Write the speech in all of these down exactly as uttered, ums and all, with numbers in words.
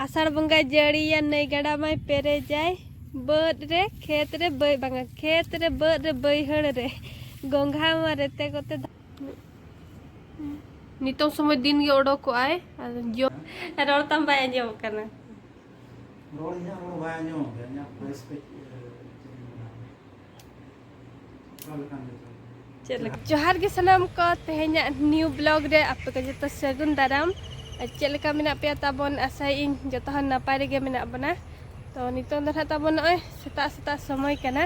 ᱟᱥᱟᱲ ᱵᱚᱸᱜᱟ ᱡᱟᱹᱲᱤᱭᱟ, ᱱᱟᱹᱭ ᱜᱟᱰᱟ ᱢᱟᱭ ᱯᱮᱨᱮᱡᱟᱭ᱾ ᱵᱟᱹᱫᱽ ᱨᱮ, ᱠᱷᱮᱛ ᱨᱮ, ᱵᱟᱹᱭ-, ᱵᱟᱝᱟ, ᱠᱷᱮᱛ ᱨᱮ, ᱵᱟᱹᱫᱽ ᱨᱮ, ᱵᱟᱹᱭᱦᱟᱹᱲ ᱨᱮ, ᱜᱚᱝᱜᱷᱟ ᱢᱟ ᱨᱮᱛᱮ ᱠᱚᱛᱮ ᱫᱟ-, ᱱᱤᱛᱚᱝ ᱥᱚᱢᱚᱭ ᱫᱤᱱ ᱜᱮ ᱚᱰᱚᱠᱚᱜᱼᱟᱭ, ᱟᱫᱚ ᱡᱚ-, ᱨᱚᱲ ᱛᱟᱢ ᱵᱟᱭ ᱟᱸᱡᱚᱢᱚᱜ ᱠᱟᱱᱟ᱾ ᱨᱚᱲ ᱤᱧᱟᱹᱜ ᱨᱚᱲ ᱵᱟᱭ ᱟᱸᱡᱚᱢᱚᱜ ᱠᱟᱱᱟ, ᱤᱧᱟᱹᱜ voice ᱠᱟᱹᱡ, ᱮ, ᱪᱮᱫ ᱤᱧ ᱢᱮᱱᱟ? ᱪᱮᱫ ᱞᱮᱠᱟ? ᱡᱚᱦᱟᱨ ᱜᱮ ᱥᱟᱱᱟᱢ ᱠᱚ, ᱛᱮᱦᱮᱧᱟᱜ new vlog ᱨᱮ ᱟᱯᱮ ᱠᱚ ᱡᱚᱛᱚ ᱥᱟᱹᱜᱩᱱ ᱫᱟᱨᱟᱢ᱾ ᱪᱮᱫ ᱞᱮᱠᱟ ᱢᱮᱱᱟᱜ ᱯᱮᱭᱟ ᱛᱟᱵᱚᱱ? ᱟᱥᱟᱭᱮᱫ ᱟᱹᱧ ᱡᱚᱛᱚ ᱦᱚᱲ ᱱᱟᱯᱟᱭ ᱨᱮᱜᱮ ᱢᱮᱱᱟᱜ ᱵᱚᱱᱟ᱾ ᱛᱚ ᱱᱤᱛᱚᱝ ᱫᱚ ᱱᱟᱦᱟᱜ ᱛᱟᱵᱚᱱ ᱱᱚᱜᱼᱚᱭ ᱥᱮᱛᱟᱜ ᱥᱮᱛᱟᱜ ᱥᱚᱢᱚᱭ ᱠᱟᱱᱟ,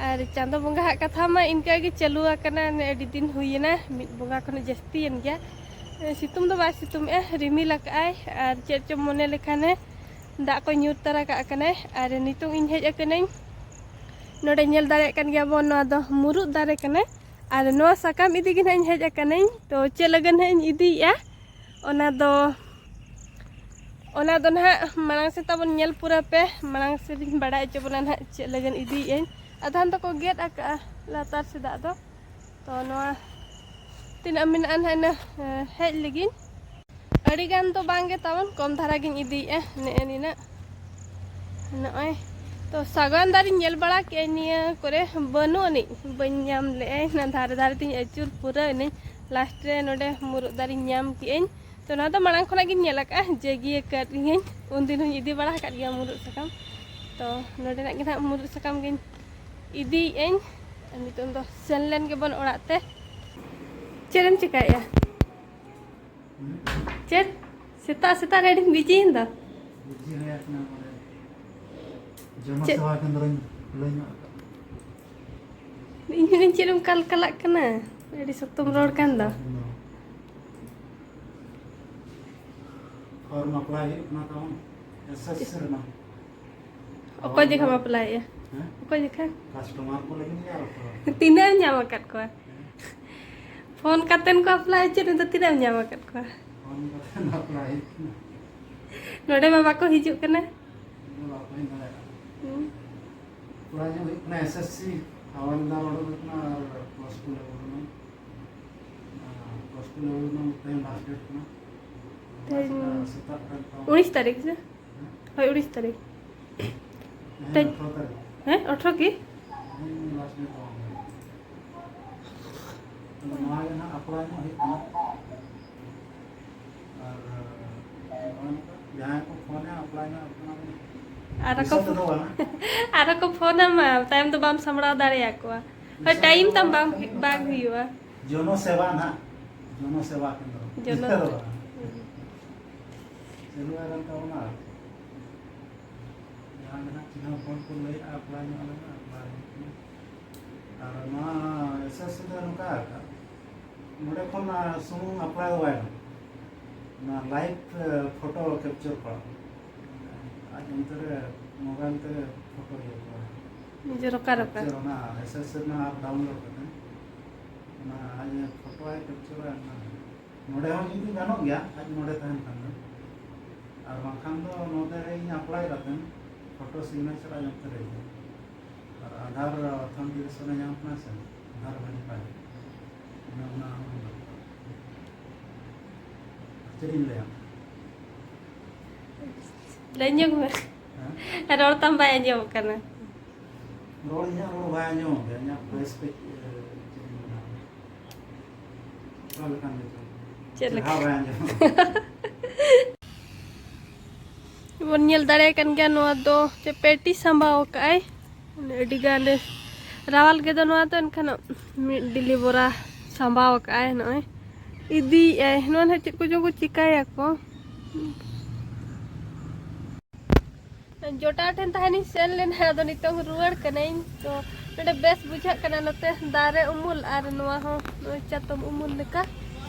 ᱟᱨ ᱪᱟᱸᱫᱚ ᱵᱚᱸᱜᱟ ᱦᱟᱜ ᱠᱟᱛᱷᱟ ᱢᱟ ᱤᱱᱠᱟᱹ ᱜᱮ ᱪᱟᱹᱞᱩ ᱟᱠᱟᱱᱟ, ᱟᱹᱰᱤ ᱫᱤᱱ ᱦᱩᱭᱮᱱᱟ, ᱢᱤᱫ ᱵᱚᱸᱜᱟ ᱠᱷᱚᱱᱟᱜ ᱡᱟᱹᱥᱛᱤᱭᱮᱱ ᱜᱮᱭᱟ᱾ ᱥᱤᱛᱩᱝ ᱫᱚ ᱵᱟᱭ ᱥᱤᱛᱩᱝ ᱮᱜᱼᱟ, ᱨᱤᱢᱤᱞ ᱟᱠᱟᱜᱼᱟᱭ, ᱟᱨ ᱪᱮᱫ ᱪᱚᱢ ᱢᱚᱱᱮ ᱞᱮᱠᱷᱟᱱᱮ ᱫᱟᱜ ᱠᱚ ᱧᱩᱨ ᱛᱟᱨᱟ ᱠᱟᱜ ᱠᱟᱱᱟᱭ᱾ ᱟᱨ ᱱᱤᱛᱚᱝ ᱤᱧ ᱦᱮᱡ ᱟᱠᱟᱱᱟᱹᱧ ᱱᱚᱰᱮ, ᱧᱮᱞ ᱫᱟᱲᱮᱭᱟᱜ ᱠᱟᱱ ᱜᱮᱭᱟ ᱵᱚᱱ, ᱱᱚᱣᱟ ᱫᱚ ᱢᱩᱨᱩᱫ ᱫᱟᱨᱮ ᱠᱟᱱᱟ᱾ ᱟᱨ ᱱᱚᱣᱟ ᱥᱟᱠᱟᱢ ᱤᱫᱤ ᱜᱮ ᱱᱟᱦᱟᱜ ᱤᱧ ᱦᱮᱡ ᱟᱠᱟᱱᱟᱹᱧ᱾ ᱛᱚ ᱪᱮᱫ ᱞᱟᱹᱜᱤᱫ ᱱᱟᱦᱟᱜ ᱤᱧ ᱤᱫᱤᱭᱮᱜᱼᱟ, ᱚᱱᱟ ᱫᱚ, ᱚᱱᱟ ᱫᱚ ᱱᱟᱦᱟᱜ ᱢᱟᱲᱟᱝ ᱥᱮᱫ ᱛᱟᱵᱚᱱ ᱧᱮᱞ ᱯᱩᱨᱟᱹᱣ ᱯᱮ, ᱢᱟᱲᱟᱝ ᱥᱮᱫ ᱤᱧ ᱵᱟᱲᱟᱭ ᱦᱚᱪᱚ ᱵᱚᱱᱟ ᱱᱟᱦᱟᱜ ᱪᱮᱫ ᱞᱟᱹᱜᱤᱫ ᱤᱫᱤᱭᱮᱜᱼᱟᱹᱧ᱾ ᱟᱫᱷᱟᱱ ᱫᱚᱠᱚ ᱜᱮᱫ ᱟᱠᱟᱜᱼᱟ ᱞᱟᱛᱟᱨ ᱥᱮᱫᱟᱜ ᱫᱚ᱾ ᱛᱚ ᱱᱚᱣᱟ ᱛᱤᱱᱟᱹᱜ ᱢᱮᱱᱟᱜᱼᱟ ᱱᱟᱦᱟᱜ ᱤᱱᱟᱹ, ᱮ, ᱦᱮᱡ ᱞᱟᱹᱜᱤᱫ᱾ ᱟᱹᱰᱤ ᱜᱟᱱ ᱫᱚ ᱵᱟᱝ ᱜᱮ ᱛᱟᱵᱚᱱ, ᱠᱚᱢ ᱫᱷᱟᱨᱟ ᱜᱤᱧ ᱤᱫᱤᱭᱮᱜᱼᱟ ᱱᱮᱜᱼᱮ ᱱᱤᱱᱟᱹᱜ᱾ ᱱᱚᱜᱼᱚᱭ ᱛᱚ ᱥᱟᱜᱣᱟᱱ ᱫᱟᱨᱮᱧ ᱧᱮᱞ ᱵᱟᱲᱟ ᱠᱮᱜᱼᱟ ᱱᱤᱭᱟᱹ ᱠᱚᱨᱮ, ᱵᱟᱹᱱᱩᱜ ᱟᱹᱱᱤᱡ, ᱵᱟᱹᱧ ᱧᱟᱢ ᱞᱮᱜᱼᱟ᱾ ᱚᱱᱟ ᱫᱷᱟᱨᱮ ᱫᱷᱟᱨᱮ ᱛᱤᱧ ᱟᱹᱪᱩᱨ ᱯᱩᱨᱟᱹᱣ ᱮᱱᱟᱹᱧ, last ᱨᱮ ᱱᱚᱰᱮ ᱢᱩᱨᱩᱫ ᱫᱟᱨᱮᱧ ᱧᱟᱢ ᱠᱮᱜᱼᱟᱹᱧ᱾ ᱛᱚ ᱱᱚᱣᱟ ᱫᱚ ᱢᱟᱲᱟᱝ ᱠᱷᱚᱱᱟᱜ ᱜᱤᱧ ᱧᱮᱞ ᱟᱠᱟᱫᱼᱟ, ᱡᱮ ᱜᱤᱭᱟᱹ ᱠᱟᱫ ᱜᱤᱭᱟᱹᱧ, ᱩᱱᱫᱤᱱ ᱦᱚᱸᱧ ᱤᱫᱤ ᱵᱟᱲᱟ ᱟᱠᱟᱫ ᱜᱮᱭᱟ ᱢᱩᱨᱩᱫ ᱥᱟᱠᱟᱢ᱾ ᱛᱚ ᱱᱚᱰᱮᱱᱟᱜ ᱜᱮ ᱱᱟᱦᱟᱜ ᱢᱩᱨᱩᱫ ᱥᱟᱠᱟᱢ ᱜᱤᱧ ᱤᱫᱤᱭᱮᱜᱼᱟᱹᱧ᱾ ᱟᱨ ᱱᱤᱛᱚᱝ ᱫᱚ ᱥᱮᱱ ᱞᱮᱱ ᱜᱮᱵᱚᱱ ᱚᱲᱟᱜ ᱛᱮ᱾ ᱪᱮᱫ ᱮᱢ ᱪᱮᱠᱟᱭᱮᱜᱼᱟ? ᱪᱮᱫ? ᱥᱮᱛᱟᱜ ᱥᱮᱛᱟᱜ ᱨᱮ ᱟᱹᱰᱤᱢ ᱵᱤᱡᱤᱭᱮᱱ ᱫᱚ? ᱵᱤᱡᱤ ᱦᱩᱭ ᱟᱠᱟᱱᱟ ᱱᱚᱰᱮ᱾ ᱡᱚᱱᱚ ᱪᱮᱫ? ᱥᱮᱵᱟ ᱠᱮᱱᱫᱨᱚᱧ ᱠᱷᱩᱞᱟᱹᱣ ᱧᱚᱜ ᱟᱠᱟᱫᱟ᱾ ᱤᱧ ᱦᱚᱸᱧ ᱪᱮᱫ ᱮᱢ ᱠᱟᱞᱠᱟᱞᱟᱜ ᱠᱟᱱᱟ? ᱟᱹᱰᱤ ᱥᱚᱠᱛᱚᱢ ᱨᱚᱲ ᱠᱟᱱ ᱫᱚ᱾ ᱯᱷᱚᱨᱢ ᱟᱯᱞᱟᱭ ᱦᱩᱭᱩᱜ ᱠᱟᱱᱟ ᱛᱟᱵᱚᱱ, ᱮᱥ ᱮᱥ ᱥᱤ ᱨᱮᱱᱟᱜ᱾ ᱚᱠᱚᱭ ᱡᱚᱠᱷᱟᱢ ᱟᱯᱞᱟᱭᱮᱜᱼᱟ? ᱦᱮᱸ? ᱚᱠᱚᱭ ᱡᱚᱠᱷᱟ? ᱠᱟᱥᱴᱚᱢᱟᱨ ᱠᱚ ᱞᱟᱹᱜᱤᱫ ᱜᱮ ᱟᱨ ᱚᱠᱚᱭ? ᱛᱤᱱᱟᱹᱜ ᱮᱢ ᱧᱟᱢ ᱟᱠᱟᱫ ᱠᱚᱣᱟ? ᱯᱷᱳᱱ ᱠᱟᱛᱮᱱ ᱠᱚ ᱟᱯᱞᱟᱭ ᱦᱚᱪᱚ, ᱱᱤᱛᱚᱜ ᱛᱤᱱᱟᱹᱜ ᱮᱢ ᱧᱟᱢ ᱟᱠᱟᱫ ᱠᱚᱣᱟ? ᱯᱷᱳᱱ ᱠᱟᱛᱮ ᱟᱯᱞᱟᱭ ᱦᱩᱭᱩᱜ ᱠᱟᱱᱟ᱾ ᱱᱚᱰᱮ ᱢᱟ ᱵᱟᱠᱚ ᱦᱤᱡᱩᱜ ᱠᱟᱱᱟ᱾ ᱱᱚᱰᱮ ᱵᱟᱠᱚ ᱦᱮᱡ ᱫᱟᱲᱮᱭᱟᱜᱼᱟ᱾ ᱦᱩᱸ᱾ ᱟᱯᱞᱟᱭ ᱧᱚᱜ ᱦᱩᱭᱩᱜ ᱠᱟᱱᱟ, ᱮᱥ ᱮᱥ ᱥᱤ ᱦᱟᱣᱟᱞᱫᱟᱨ ᱚᱰᱚᱠ ᱦᱩᱭᱩᱜ ᱠᱟᱱᱟ ᱟᱨ ᱠᱚᱥᱴ ᱠᱚ ᱞᱮᱵᱮᱞ ᱨᱮᱱᱟᱜ᱾ ᱠᱚᱥᱴ ᱠᱚ ᱞᱮᱵᱮᱞ ᱨᱮᱱᱟᱜ ᱢᱤᱫᱴᱟᱝ ᱞᱟᱥᱴ ᱰᱮᱴ ᱠᱟᱱᱟ᱾ ᱛᱮᱦᱮᱧ ᱥᱮᱛᱟᱜ, ᱥᱮᱛᱟᱜ ᱨᱮ ᱮᱠᱫᱚᱢ ᱩᱱᱤᱥ ᱛᱟᱹᱨᱤᱠᱷ ᱥᱮ? ᱦᱳᱭ, ᱩᱱᱤᱥ ᱛᱟᱹᱨᱤᱠᱷ᱾ ᱦᱮᱸ, ᱛᱮ-, ᱟᱴᱷᱨᱚ ᱛᱟᱹᱨᱤᱠᱷ᱾ ᱦᱮᱸ, ᱟᱴᱷᱨᱚ ᱜᱮ? ᱦᱮᱸ, last date ᱛᱟᱵᱚᱱ ᱠᱟᱱᱟ᱾ ᱟᱫᱚ ᱱᱚᱣᱟ ᱜᱮ ᱱᱟᱦᱟᱜ apply ᱧᱚᱜ ᱦᱩᱭᱩᱜ ᱠᱟᱱᱟ᱾ ᱟᱨ ᱱᱚᱜᱼᱚᱭ ᱱᱚᱝᱠᱟ ᱡᱟᱦᱟᱸᱭ ᱠᱚ ᱯᱷᱳᱱᱟ, apply ᱧᱚᱜ ᱟᱠᱚ ᱠᱟᱱᱟ᱾ ᱟᱨ ᱯᱩᱭᱥᱟᱹ ᱟᱠᱚ ᱛᱮᱫᱚ ᱵᱟᱝ᱾ ᱟᱨ ᱟᱠᱚ ᱯᱷᱳᱱ ᱟᱢᱟ, ᱛᱟᱭᱚᱢ ᱫᱚ ᱵᱟᱢ ᱥᱟᱢᱵᱲᱟᱣ ᱫᱟᱲᱮᱭᱟᱠᱚᱣᱟ᱾ ᱦᱳᱭ, ᱯᱩᱭᱥᱟᱹ time ᱛᱮᱫᱚ ᱛᱟᱢ ᱵᱟᱝ ᱵᱟᱝ, ᱦᱩᱭᱩᱜᱼᱟ᱾ ᱡᱚᱱᱚ ᱥᱮᱵᱟ ᱱᱟᱦᱟᱜ, ᱡᱚᱱᱚ ᱥᱮᱵᱟ ᱠᱮᱱᱫᱨᱚ᱾ ᱡᱚᱱᱚ ᱯᱩᱭᱥᱟᱹ ᱫᱚ ᱥᱮᱵᱟ᱾ ᱵᱟᱝ᱾ ᱪᱟᱹᱞᱩ ᱟᱠᱟᱱ ᱛᱟᱵᱚᱱᱟ᱾ ᱡᱟᱦᱟᱸ ᱜᱮ ᱱᱟᱦᱟᱜ ᱪᱤᱱᱦᱟᱹ ᱯᱷᱳᱱ ᱠᱚ ᱞᱟᱹᱭᱮᱫᱼᱟ, apply ᱧᱚᱜ ᱞᱮᱱᱟ, apply ᱦᱩᱭᱩᱜ ᱠᱟᱱᱟ᱾ ᱟᱨ ᱱᱚᱣᱟ S S C ᱫᱚ ᱱᱚᱝᱠᱟ ᱟᱠᱟᱫ, ᱱᱚᱰᱮ ᱠᱷᱚᱱ, ᱟ, ᱥᱩᱢᱩᱝ apply ᱫᱚ ᱵᱟᱭ ᱜᱟᱱᱚᱜᱼᱟ᱾ ᱚᱱᱟ live, ᱮ, photo capture ᱯᱟᱲᱟᱜᱼᱟ᱾ ᱟᱡ ᱚᱱᱛᱮ ᱨᱮ mobile ᱛᱮ photo ᱤᱭᱟᱹ ᱠᱚᱣᱟ᱾ ᱱᱤᱡᱮ ᱨᱚᱠᱟ ᱨᱚᱠᱟ᱾ Capture ᱚᱱᱟ S S C ᱨᱮᱱᱟᱜ app download ᱠᱟᱛᱮ, ᱚᱱᱟ ᱟᱡ ᱮ photo ᱟᱭ, capture ᱟᱭ, ᱚᱱᱟ ᱱᱚᱰᱮ ᱦᱚᱸ ᱡᱩᱫᱤ ᱜᱟᱱᱚᱜ ᱜᱮᱭᱟ, ᱟᱡ ᱱᱚᱰᱮ ᱛᱟᱦᱮᱱ ᱠᱷᱟᱱ ᱫᱚ᱾ ᱟᱨ ᱵᱟᱝᱠᱷᱟᱱ ᱫᱚ ᱱᱚᱰᱮ ᱨᱮ ᱤᱧ apply ᱠᱟᱛᱮ photo signature ᱟᱡ ᱚᱱᱛᱮ ᱨᱮ ᱤᱭᱟᱹ᱾ ᱟᱨ ᱟᱫᱷᱟᱨ authentication ᱮ ᱧᱟᱢ ᱠᱟᱱᱟ ᱥᱮ, ᱟᱫᱷᱟᱨ verify, ᱚᱱᱟ, ᱚᱱᱟ ᱦᱚᱸ ᱫᱚᱨᱠᱟᱨ᱾ ᱪᱮᱫ ᱤᱧ ᱞᱟᱹᱭᱟ? ᱞᱟᱹᱭ ᱧᱚᱜ ᱢᱮ᱾ ᱦᱮᱸ? ᱨᱚᱲ ᱛᱟᱢ ᱵᱟᱭ ᱟᱸᱡᱚᱢᱚᱜ ᱠᱟᱱᱟ᱾ ᱨᱚᱲ, ᱤᱧᱟᱹᱜ ᱨᱚᱲ ᱵᱟᱭ ᱟᱸᱡᱚᱢᱚᱜ ᱜᱮᱭᱟ, ᱤᱧᱟᱹᱜ voice ᱠᱟᱹᱡ, ᱮ, ᱪᱮᱫ ᱤᱧ ᱢᱮᱱᱟ? ᱚᱠᱟ ᱞᱮᱠᱟᱱ ᱜᱮᱪᱚ᱾ ᱪᱮᱫ ᱞᱮᱠᱟ? ᱪᱮᱦᱨᱟ ᱵᱟᱭ ᱟᱸᱡᱚᱢᱚᱜ ᱠᱟᱱᱟ᱾ ᱵᱚᱱ ᱧᱮᱞ ᱫᱟᱲᱮᱭᱟᱜ ᱠᱟᱱ ᱜᱮᱭᱟ, ᱱᱚᱣᱟ ᱫᱚ ᱪᱮᱫ ᱯᱮᱴᱤ ᱥᱟᱢᱵᱟᱣ ᱟᱠᱟᱫ ᱟᱭ᱾ ᱟᱹᱰᱤ ᱜᱟᱱ ᱨᱟᱣᱟᱞ ᱜᱮᱫᱚ ᱱᱚᱣᱟ ᱫᱚ, ᱮᱱᱠᱷᱟᱱ ᱢᱤᱫ ᱰᱤᱞᱤ ᱵᱚᱨᱟ ᱥᱟᱢᱵᱟᱣ ᱟᱠᱟᱫ ᱟᱭ, ᱱᱚᱜᱼᱚᱭ ᱤᱫᱤᱭᱮᱫ ᱟᱭ᱾ ᱱᱚᱣᱟ ᱱᱟᱦᱟᱜ ᱪᱮᱫ ᱠᱚᱪᱚ ᱠᱚ ᱪᱤᱠᱟᱹᱭᱟᱠᱚ᱾ ᱡᱚᱴᱟᱣ ᱴᱷᱮᱱ ᱛᱟᱦᱮᱱᱤᱧ ᱥᱮᱱ ᱞᱮᱱᱟ, ᱟᱫᱚ ᱱᱤᱛᱚᱝ ᱨᱩᱣᱟᱹᱲ ᱠᱟᱹᱱᱟᱹᱧ᱾ ᱛᱚ ᱱᱚᱰᱮ ᱵᱮᱥ ᱵᱩᱡᱷᱟᱹᱜ ᱠᱟᱱᱟ, ᱱᱚᱛᱮ ᱫᱟᱨᱮ ᱩᱢᱩᱞ ᱟᱨ ᱱᱚᱣᱟ ᱦᱚᱸ ᱱᱚᱜᱼᱚᱭ ᱪᱟᱛᱚᱢ ᱩᱢᱩᱞ ᱞᱮᱠᱟ᱾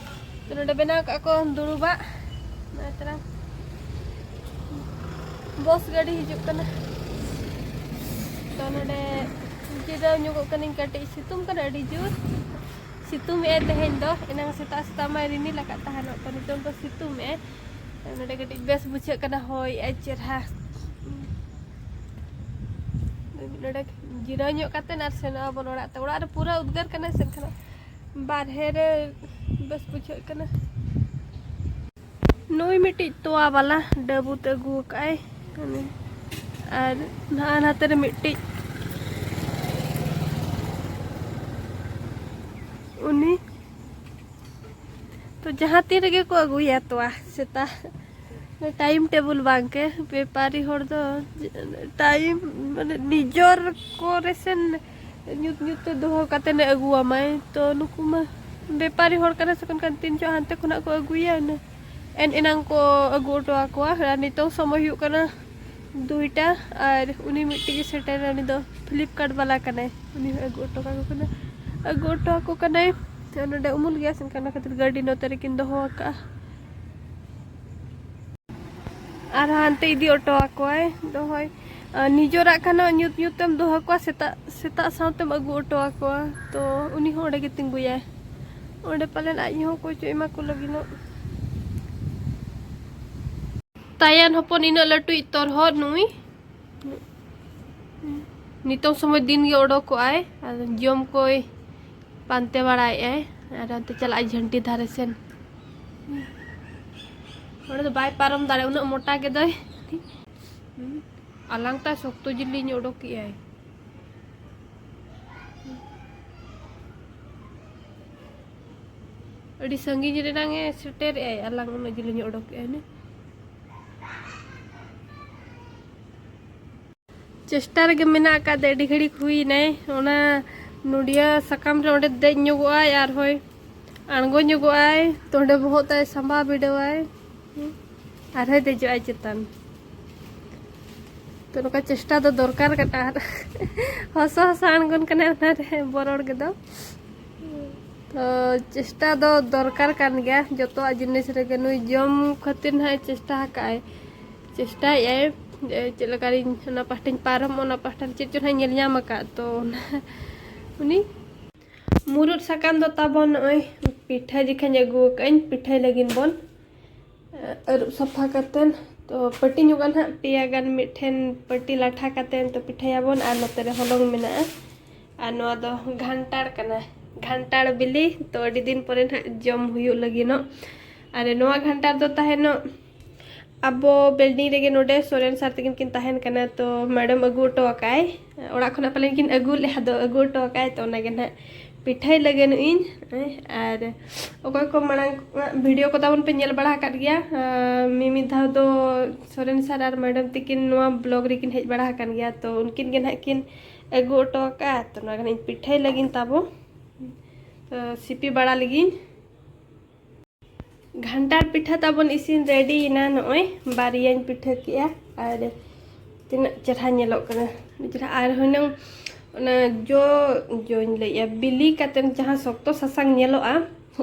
ᱛᱚ ᱱᱚᱰᱮ ᱵᱮᱱᱟᱣ ᱠᱟᱜᱼᱟ ᱠᱚ ᱫᱩᱲᱩᱵᱟᱜ, ᱱᱚᱜᱼᱚᱭ ᱛᱟᱨᱟ ᱵᱚᱥ ᱜᱟᱹᱰᱤ ᱦᱤᱡᱩᱜ ᱠᱟᱱᱟ᱾ ᱛᱚ ᱱᱚᱰᱮ ᱡᱤᱨᱟᱹᱣ ᱧᱚᱜᱚᱜ ᱠᱟᱹᱱᱟᱹᱧ, ᱠᱟᱹᱴᱤᱡ ᱥᱤᱛᱩᱝ ᱠᱟᱱᱟ ᱟᱹᱰᱤ ᱡᱳᱨ᱾ ᱥᱤᱛᱩᱝ ᱮᱜᱼᱟᱭ ᱛᱮᱦᱮᱧ ᱫᱚ, ᱮᱱᱟᱝ ᱥᱮᱛᱟᱜ ᱥᱮᱛᱟᱜ ᱢᱟᱭ ᱨᱤᱢᱤᱞ ᱟᱠᱟᱫ ᱛᱟᱦᱮᱱᱚᱜ, ᱛᱚ ᱱᱤᱛᱚᱝ ᱫᱚ ᱥᱤᱛᱩᱝ ᱮᱜᱼᱟᱭ᱾ ᱱᱚᱰᱮ ᱠᱟᱹᱴᱤᱡ ᱵᱮᱥ ᱵᱩᱡᱷᱟᱹᱜ ᱠᱟᱱᱟ, ᱦᱚᱭ ᱮᱜᱼᱟᱭ ᱪᱮᱨᱦᱟ᱾ ᱱᱚᱰᱮ ᱡᱤᱨᱟᱹᱣ ᱧᱚᱜ ᱠᱟᱛᱮ ᱟᱨ ᱥᱮᱱᱚᱜ ᱟᱵᱚᱱ ᱚᱲᱟᱜ ᱛᱮ᱾ ᱚᱲᱟᱜ ᱨᱮ ᱯᱩᱨᱟᱹ ᱩᱫᱽᱜᱟᱹᱨ ᱠᱟᱱᱟ ᱥᱮ, ᱮᱱᱠᱷᱟᱱ ᱵᱟᱨᱦᱮ ᱨᱮ ᱵᱮᱥ ᱵᱩᱡᱷᱟᱹᱜ ᱠᱟᱱᱟ᱾ ᱱᱩᱭ ᱢᱤᱫᱴᱤᱡ ᱛᱚᱣᱟ ᱵᱟᱞᱟ ᱰᱟᱹᱵᱩ ᱛᱮ ᱟᱹᱜᱩ ᱟᱠᱟᱫᱟᱭ᱾ ᱟᱨ ᱱᱟᱦᱟᱜ ᱱᱟᱛᱮ ᱨᱮ ᱢᱤᱫᱴᱤᱡ, ᱩᱱᱤ ᱛᱚ ᱡᱟᱦᱟᱸ ᱛᱤᱱ ᱨᱮᱜᱮ ᱠᱚ ᱟᱹᱜᱩᱭᱟ ᱛᱚᱣᱟ ᱥᱮᱛᱟᱜ, ᱴᱟᱭᱤᱢ ᱴᱮᱵᱚᱞ ᱵᱟᱝ ᱜᱮ᱾ ᱵᱮᱯᱟᱨᱤ ᱦᱚᱲ ᱫᱚ ᱴᱟᱭᱤᱢ, ᱢᱟᱱᱮ, ᱱᱤᱡᱚᱨ ᱠᱚᱨᱮ ᱥᱮᱱ ᱧᱩᱛ ᱧᱩᱛ ᱛᱮ ᱫᱚᱦᱚ ᱠᱟᱛᱮ ᱮ ᱟᱹᱜᱩᱣᱟᱢᱟᱭ᱾ ᱛᱚ ᱱᱩᱠᱩ ᱢᱟ ᱵᱮᱯᱟᱨᱤ ᱦᱚᱲ ᱠᱟᱱᱟ ᱥᱮ, ᱠᱷᱟᱱ ᱛᱤᱱ ᱡᱚᱦᱚᱜ ᱦᱟᱱᱛᱮ ᱠᱷᱚᱱᱟᱜ ᱠᱚ ᱟᱹᱜᱩᱭᱟ, ᱤᱱᱟᱹ ᱮᱱ ᱮᱱᱟᱝ ᱠᱚ ᱟᱹᱜᱩ ᱦᱚᱴᱚ ᱟᱠᱚᱣᱟ᱾ ᱟᱨ ᱱᱤᱛᱚᱝ ᱥᱚᱢᱚᱭ ᱦᱩᱭᱩᱜ ᱠᱟᱱᱟ ᱫᱩᱭᱴᱟ, ᱟᱨ ᱩᱱᱤ ᱢᱤᱫᱴᱤᱡ ᱜᱮ ᱥᱮᱴᱮᱨᱟ, ᱩᱱᱤ ᱫᱚ ᱯᱷᱞᱤᱯᱠᱟᱨᱴ ᱵᱟᱞᱟ ᱠᱟᱱᱟᱭ᱾ ᱩᱱᱤ ᱦᱚᱸ ᱟᱹᱜᱩ ᱦᱚᱴᱚ ᱠᱟᱠᱚ ᱠᱟᱱᱟ, ᱟᱹᱜᱩ ᱦᱚᱴᱚ ᱟᱠᱚ ᱠᱟᱱᱟᱭ᱾ ᱟᱨ ᱱᱚᱰᱮ ᱩᱢᱩᱞ ᱜᱮᱭᱟ ᱥᱮ, ᱮᱱᱠᱷᱟᱱ ᱚᱱᱟ ᱠᱷᱟᱹᱛᱤᱨ ᱜᱟᱹᱰᱤ ᱱᱚᱛᱮ ᱨᱮᱠᱤᱱ ᱫᱚᱦᱚ ᱟᱠᱟᱫᱼᱟ᱾ ᱟᱨ ᱦᱟᱱᱛᱮ ᱤᱫᱤ ᱦᱚᱴᱚ ᱟᱠᱚᱣᱟᱭ ᱫᱚᱦᱚᱭ᱾ ᱟᱨ ᱱᱤᱡᱚᱨᱟᱜ ᱠᱷᱟᱱ ᱦᱚᱸ ᱧᱩᱛ ᱧᱩᱛ ᱛᱮᱢ ᱫᱚᱦᱚ ᱠᱚᱣᱟ, ᱥᱮᱛᱟᱜ ᱥᱮᱛᱟᱜ ᱥᱟᱶᱛᱮᱢ ᱟᱹᱜᱩ ᱦᱚᱴᱚ ᱟᱠᱚᱣᱟ᱾ ᱛᱚ ᱩᱱᱤ ᱦᱚᱸ ᱚᱸᱰᱮ ᱜᱮ ᱛᱤᱸᱜᱩᱭᱟᱭ, ᱚᱸᱰᱮ ᱯᱟᱞᱮᱱ ᱟᱡ ᱦᱚᱸ ᱚᱠᱚᱭ ᱪᱚ ᱮᱢᱟ ᱠᱚ ᱞᱟᱹᱜᱤᱫᱚᱜ᱾ ᱛᱟᱭᱟᱱ ᱦᱚᱯᱚᱱ ᱤᱱᱟᱹᱜ ᱞᱟᱹᱴᱩᱭᱤᱡ ᱛᱚᱨᱦᱚᱫ ᱱᱩᱭ᱾ ᱱᱤᱛᱚᱝ ᱥᱚᱢᱚᱭ ᱫᱤᱱ ᱜᱮ ᱚᱰᱚᱠᱚᱜᱼᱟᱭ, ᱟᱨ ᱡᱚᱢ ᱠᱚᱭ ᱯᱟᱱᱛᱮ ᱵᱟᱲᱟᱭᱮᱫᱼᱟᱭ᱾ ᱟᱨ ᱚᱱᱛᱮ ᱪᱟᱞᱟᱜᱼᱟᱭ ᱡᱷᱟᱹᱱᱴᱤ ᱫᱷᱟᱨᱮ ᱥᱮᱱ᱾ ᱚᱸᱰᱮ ᱫᱚ ᱵᱟᱭ ᱯᱟᱨᱚᱢ ᱫᱟᱲᱮᱭᱟᱜᱼᱟ, ᱩᱱᱟᱹᱜ ᱢᱚᱴᱟ ᱜᱮᱫᱚᱭ᱾ ᱟᱞᱟᱝ ᱛᱟᱭ ᱥᱚᱠᱛᱚ ᱡᱤᱞᱤᱧ ᱚᱰᱚᱠᱮᱜᱼᱟᱭ᱾ ᱟᱹᱰᱤ ᱥᱟᱺᱜᱤᱧ ᱨᱮᱱᱟᱝ ᱮ ᱥᱮᱴᱮᱨᱮᱜᱼᱟᱭ, ᱟᱞᱟᱝ ᱩᱱᱟᱹᱜ ᱡᱤᱞᱤᱧ ᱚᱰᱚᱠᱮᱜᱼᱟᱭ ᱱᱮ᱾ ᱪᱮᱥᱴᱟ ᱨᱮᱜᱮ ᱢᱮᱱᱟᱜ ᱟᱠᱟᱫ ᱟᱹᱰᱤ ᱜᱷᱟᱹᱲᱤᱡ ᱦᱩᱭᱱᱟᱭ᱾ ᱚᱱᱟ ᱱᱚᱰᱤᱭᱟ ᱥᱟᱠᱟᱢ ᱨᱮ ᱚᱸᱰᱮ ᱫᱮᱡ ᱧᱚᱜᱚᱜᱼᱟᱭ, ᱟᱨ ᱦᱚᱸᱭ ᱟᱬᱜᱚ ᱧᱚᱜᱚᱜᱼᱟᱭ, ᱛᱚ ᱚᱸᱰᱮ ᱵᱚᱦᱚᱜ ᱛᱟᱭ ᱥᱟᱢᱵᱟᱣ ᱵᱤᱰᱟᱹᱣᱟᱭ, ᱟᱨᱦᱚᱸᱭ ᱫᱮᱡᱚᱜᱼᱟᱭ ᱪᱮᱛᱟᱱ᱾ ᱛᱚ ᱱᱚᱝᱠᱟ ᱪᱮᱥᱴᱟ ᱫᱚ ᱫᱚᱨᱠᱟᱨ ᱠᱟᱱᱟ, ᱟᱨ ᱦᱚᱥᱚ ᱦᱚᱥᱚ ᱟᱬᱜᱚᱱ ᱠᱟᱱᱟᱭ ᱚᱱᱟᱨᱮ ᱵᱚᱨᱚᱲ ᱜᱮᱫᱚ᱾ ᱛᱚ ᱪᱮᱥᱴᱟ ᱫᱚ ᱫᱚᱨᱠᱟᱨ ᱠᱟᱱ ᱜᱮᱭᱟ ᱡᱚᱛᱚᱣᱟᱜ ᱡᱤᱱᱤᱥ ᱨᱮᱜᱮ᱾ ᱱᱩᱭ ᱡᱚᱢ ᱠᱷᱟᱹᱛᱤᱨ ᱱᱟᱦᱟᱜ ᱪᱮᱥᱴᱟ ᱟᱠᱟᱫᱼᱟᱭ, ᱪᱮᱥᱴᱟᱭᱮᱫᱼᱟᱭ ᱡᱮ ᱪᱮᱫ ᱞᱮᱠᱟᱨᱤᱧ ᱚᱱᱟ ᱯᱟᱦᱴᱟᱧ ᱯᱟᱨᱚᱢᱚᱜ, ᱚᱱᱟ ᱯᱟᱦᱴᱟ ᱨᱮ ᱪᱮᱫ ᱪᱚ ᱱᱟᱦᱟᱜ ᱧᱮᱞ ᱧᱟᱢ ᱟᱠᱟᱫ᱾ ᱛᱚ ᱚᱱᱟ ᱩᱱᱤ ᱢᱩᱨᱩᱫ ᱥᱟᱠᱟᱢ ᱫᱚ ᱛᱟᱵᱚᱱ ᱱᱚᱜᱼᱚᱭ ᱯᱤᱴᱷᱟᱹ ᱡᱚᱠᱷᱟᱧ ᱟᱹᱜᱩ ᱟᱠᱟᱫᱟᱹᱧ, ᱯᱤᱴᱷᱟᱹᱭ ᱞᱟᱹᱜᱤᱫ ᱵᱚᱱ᱾ ᱟᱹᱨᱩᱵ ᱥᱟᱯᱷᱟ ᱠᱟᱛᱮᱱ, ᱛᱚ ᱯᱟᱹᱴᱤ ᱧᱚᱜᱟ ᱱᱟᱦᱟᱜ, ᱯᱮᱭᱟ ᱜᱟᱱ ᱢᱤᱫᱴᱷᱮᱱ ᱯᱟᱹᱴᱤ ᱞᱟᱴᱷᱟ ᱠᱟᱛᱮᱱ, ᱛᱚ ᱯᱤᱴᱷᱟᱹᱭᱟᱵᱚᱱ᱾ ᱟᱨ ᱱᱚᱛᱮ ᱨᱮ ᱦᱚᱞᱚᱝ ᱢᱮᱱᱟᱜᱼᱟ, ᱟᱨ ᱱᱚᱣᱟ ᱫᱚ ᱜᱷᱟᱱᱴᱟᱲ ᱠᱟᱱᱟ, ᱜᱷᱟᱱᱴᱟᱲ ᱵᱤᱞᱤ᱾ ᱛᱚ ᱟᱹᱰᱤ ᱫᱤᱱ ᱯᱚᱨᱮ ᱱᱟᱦᱟᱜ ᱡᱚᱢ ᱦᱩᱭᱩᱜ ᱞᱟᱹᱜᱤᱫᱚᱜ᱾ ᱟᱨ ᱱᱚᱣᱟ ᱜᱷᱟᱱᱴᱟᱲ ᱫᱚ ᱛᱟᱦᱮᱱᱚᱜ ᱟᱵᱚ building ᱨᱮᱜᱮ ᱱᱚᱰᱮ ᱥᱚᱨᱮᱱ ᱥᱟᱨ ᱛᱟᱹᱠᱤᱱ ᱠᱤᱱ ᱛᱟᱦᱮᱱ ᱠᱟᱱᱟ, ᱛᱚ madam ᱟᱹᱜᱩ ᱦᱚᱴᱚ ᱟᱠᱟᱫᱟᱭ᱾ ᱚᱲᱟᱜ ᱠᱷᱚᱱᱟᱜ ᱯᱟᱞᱮᱱ ᱠᱤᱱ ᱟᱹᱜᱩ ᱞᱮᱫᱼᱟ, ᱟᱫᱚ ᱟᱹᱜᱩ ᱦᱚᱴᱚ ᱟᱠᱟᱫᱟᱭ, ᱛᱚ ᱚᱱᱟᱜᱮ ᱱᱟᱦᱟᱜ ᱯᱤᱴᱷᱟᱹᱭ ᱞᱟᱹᱜᱤᱫ ᱤᱧ᱾ ᱟᱨ ᱚᱠᱚᱭ ᱠᱚ ᱢᱟᱲᱟᱝ ᱵᱷᱤᱰᱤᱭᱳ ᱠᱚ ᱛᱟᱵᱚᱱ ᱯᱮ ᱧᱮᱞ ᱵᱟᱲᱟ ᱟᱠᱟᱫ ᱜᱮᱭᱟ, ᱟᱨ ᱢᱤᱢᱤᱫ ᱫᱷᱟᱣ ᱫᱚ ᱥᱚᱨᱮᱱ ᱥᱟᱨ ᱟᱨ madam ᱛᱟᱹᱠᱤᱱ ᱱᱚᱣᱟ vlog ᱨᱮᱠᱤᱱ ᱦᱮᱡ ᱵᱟᱲᱟ ᱟᱠᱟᱱ ᱜᱮᱭᱟ, ᱛᱚ ᱩᱱᱠᱤᱱ ᱜᱮ ᱱᱟᱦᱟᱜ ᱠᱤᱱ ᱟᱹᱜᱩ ᱦᱚᱴᱚ ᱟᱠᱟᱫᱼᱟ᱾ ᱛᱚ ᱱᱚᱣᱟ ᱜᱮ ᱱᱟᱦᱟᱜ ᱤᱧ ᱯᱤᱴᱷᱟᱹᱭ ᱞᱟᱹᱜᱤᱫ ᱛᱟᱵᱚ, ᱛᱚ ᱥᱤᱯᱤ ᱵᱟᱲᱟ ᱞᱟᱹᱜᱤᱫ᱾ ᱜᱷᱟᱱᱴᱟᱲ ᱯᱤᱴᱷᱟᱹ ᱛᱟᱵᱚᱱ ᱤᱥᱤᱱ ready ᱮᱱᱟ᱾ ᱱᱚᱜᱼᱚᱭ ᱵᱟᱨᱭᱟᱧ ᱯᱤᱴᱷᱟᱹ ᱠᱮᱜᱼᱟ, ᱟᱨ ᱛᱤᱱᱟᱹᱜ ᱪᱮᱨᱦᱟ ᱧᱮᱞᱚᱜ ᱠᱟᱱᱟ, ᱟᱹᱰᱤ ᱪᱮᱨᱦᱟ᱾ ᱟᱨ ᱦᱩᱱᱟᱹᱝ ᱚᱱᱟ ᱡᱚ, ᱡᱚᱧ ᱞᱟᱹᱭᱮᱜᱼᱟ, ᱵᱤᱞᱤ ᱠᱟᱛᱮᱫ ᱡᱟᱦᱟᱸ ᱥᱚᱠᱛᱚ ᱥᱟᱥᱟᱝ ᱧᱮᱞᱚᱜᱼᱟ,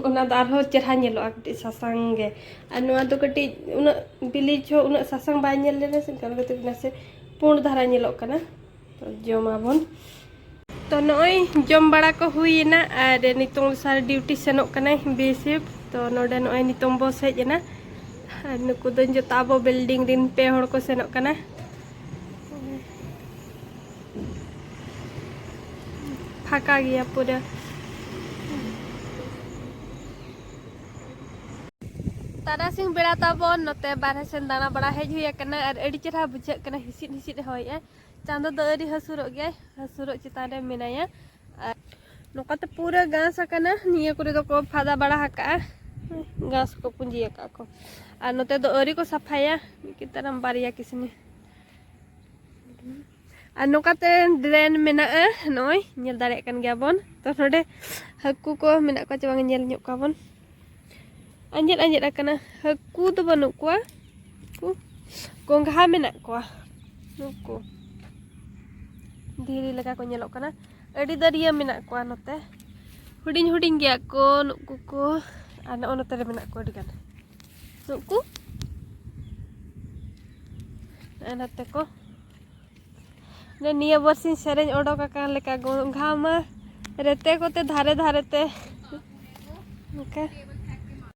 ᱚᱱᱟ ᱫᱚ ᱟᱨᱦᱚᱸ ᱪᱮᱨᱦᱟ ᱧᱮᱞᱚᱜᱼᱟ ᱠᱟᱹᱴᱤᱡ ᱥᱟᱥᱟᱝ ᱜᱮ᱾ ᱟᱨ ᱱᱚᱣᱟ ᱫᱚ ᱠᱟᱹᱴᱤᱡ ᱩᱱᱟᱹᱜ ᱵᱤᱞᱤ ᱡᱚᱦᱚᱜ ᱩᱱᱟᱹᱜ ᱥᱟᱥᱟᱝ ᱵᱟᱭ ᱧᱮᱞ ᱞᱮᱱᱟ ᱥᱮ, ᱚᱱᱠᱟ ᱠᱟᱛᱮ ᱱᱟᱥᱮ ᱯᱩᱸᱰ ᱫᱷᱟᱨᱟ ᱧᱮᱞᱚᱜ ᱠᱟᱱᱟ᱾ ᱛᱚ ᱡᱚᱢᱟᱵᱚᱱ᱾ ᱛᱚ ᱱᱚᱜᱼᱚᱭ ᱡᱚᱢ ᱵᱟᱲᱟ ᱠᱚ ᱦᱩᱭᱮᱱᱟ, ᱟᱨ ᱱᱤᱛᱚᱝ ᱥᱟᱨ duty ᱥᱮᱱᱚᱜ ᱠᱟᱱᱟᱭ B shift᱾ ᱛᱚ ᱱᱚᱰᱮ ᱱᱚᱜᱼᱚᱭ ᱱᱤᱛᱚᱝ boss ᱦᱮᱡ ᱮᱱᱟ, ᱟᱨ ᱱᱩᱠᱩ ᱫᱚ ᱡᱚᱛᱚ ᱟᱵᱚ building ᱨᱮᱱ ᱯᱮ ᱦᱚᱲ ᱠᱚ ᱥᱮᱱᱚᱜ ᱠᱟᱱᱟ᱾ ᱯᱷᱟᱸᱠᱟ ᱜᱮᱭᱟ ᱯᱩᱨᱟᱹ᱾ ᱛᱟᱨᱟᱥᱤᱧ ᱵᱮᱲᱟ ᱛᱟᱵᱚᱱ ᱱᱚᱛᱮ ᱵᱟᱨᱦᱮ ᱥᱮᱱ ᱫᱟᱬᱟ ᱵᱟᱲᱟ ᱦᱮᱡ ᱦᱩᱭ ᱟᱠᱟᱱᱟ, ᱟᱨ ᱟᱹᱰᱤ ᱪᱮᱨᱦᱟ ᱵᱩᱡᱷᱟᱹᱜ ᱠᱟᱱᱟ, ᱦᱤᱥᱤᱫ ᱦᱤᱥᱤᱫ ᱮ ᱦᱚᱭᱮᱜᱼᱟ᱾ ᱪᱟᱸᱫᱚ ᱫᱚ ᱟᱹᱣᱨᱤ ᱦᱟᱹᱥᱩᱨᱚᱜ ᱜᱮᱭᱟᱭ, ᱦᱟᱹᱥᱩᱨᱚᱜ ᱪᱮᱛᱟᱱ ᱨᱮ ᱢᱮᱱᱟᱭᱟ᱾ ᱟᱨ ᱱᱚᱝᱠᱟᱛᱮ ᱯᱩᱨᱟᱹ ᱜᱷᱟᱥ ᱟᱠᱟᱱᱟ, ᱱᱤᱭᱟᱹ ᱠᱚᱨᱮ ᱫᱚᱠᱚ ᱯᱷᱟᱫᱟ ᱵᱟᱲᱟ ᱟᱠᱟᱜᱼᱟ, ᱜᱷᱟᱥ ᱠᱚ ᱯᱩᱸᱡᱤ ᱟᱠᱟᱫ ᱠᱚ᱾ ᱟᱨ ᱱᱚᱛᱮ ᱫᱚ ᱟᱹᱣᱨᱤ ᱠᱚ ᱥᱟᱯᱷᱟᱭᱟ, ᱢᱤᱫ ᱠᱤᱛᱟᱹᱨᱟᱢ ᱵᱟᱨᱭᱟ ᱠᱤᱥᱱᱤ᱾ ᱟᱨ ᱱᱚᱝᱠᱟᱛᱮ drain ᱢᱮᱱᱟᱜᱼᱟ, ᱱᱚᱜᱼᱚᱭ ᱧᱮᱞ ᱫᱟᱲᱮᱭᱟᱜ ᱠᱟᱱ ᱜᱮᱭᱟ ᱵᱚᱱ᱾ ᱛᱚ ᱱᱚᱰᱮ ᱦᱟᱹᱠᱩ ᱠᱚ ᱢᱮᱱᱟᱜ ᱠᱚᱣᱟ ᱪᱮ ᱵᱟᱝ, ᱧᱮᱞ ᱧᱚᱜ ᱠᱚᱣᱟ ᱵᱚᱱ᱾ ᱟᱸᱡᱮᱫ ᱟᱸᱡᱮᱫ ᱟᱠᱟᱱᱟ, ᱦᱟᱹᱠᱩ ᱫᱚ ᱵᱟᱹᱱᱩᱜ ᱠᱚᱣᱟ, ᱩᱱᱠᱩ ᱜᱚᱸᱜᱷᱟ ᱢᱮᱱᱟᱜ ᱠᱚᱣᱟ᱾ ᱱᱩᱠᱩ ᱫᱷᱤᱨᱤ ᱞᱮᱠᱟ ᱠᱚ ᱧᱮᱞᱚᱜ ᱠᱟᱱᱟ, ᱟᱹᱰᱤ ᱫᱟᱹᱨᱭᱟᱹ ᱢᱮᱱᱟᱜ ᱠᱚᱣᱟ ᱱᱚᱛᱮ, ᱦᱩᱰᱤᱧ ᱦᱩᱰᱤᱧ ᱜᱮᱭᱟ ᱠᱚ ᱱᱩᱠᱩ ᱠᱚ᱾ ᱟᱨ ᱱᱚᱜᱼᱚ ᱱᱚᱛᱮ ᱨᱮ ᱢᱮᱱᱟᱜ ᱠᱚᱣᱟ ᱟᱹᱰᱤ ᱜᱟᱱ ᱱᱩᱠᱩ᱾ ᱱᱚᱜᱼᱚ ᱱᱚᱛᱮ ᱠᱚ ᱱᱮ ᱱᱤᱭᱟᱹ ᱵᱟᱨᱥᱤᱧ ᱥᱮᱨᱮᱧ ᱚᱰᱚᱠ ᱟᱠᱟᱱ ᱞᱮᱠᱟ, ᱜᱚᱸᱜᱷᱟ ᱢᱟ ᱨᱮᱛᱮ ᱠᱚᱛᱮ ᱫᱷᱟᱨᱮ ᱫᱷᱟᱨᱮ ᱛᱮ᱾ ᱚᱱᱠᱟ᱾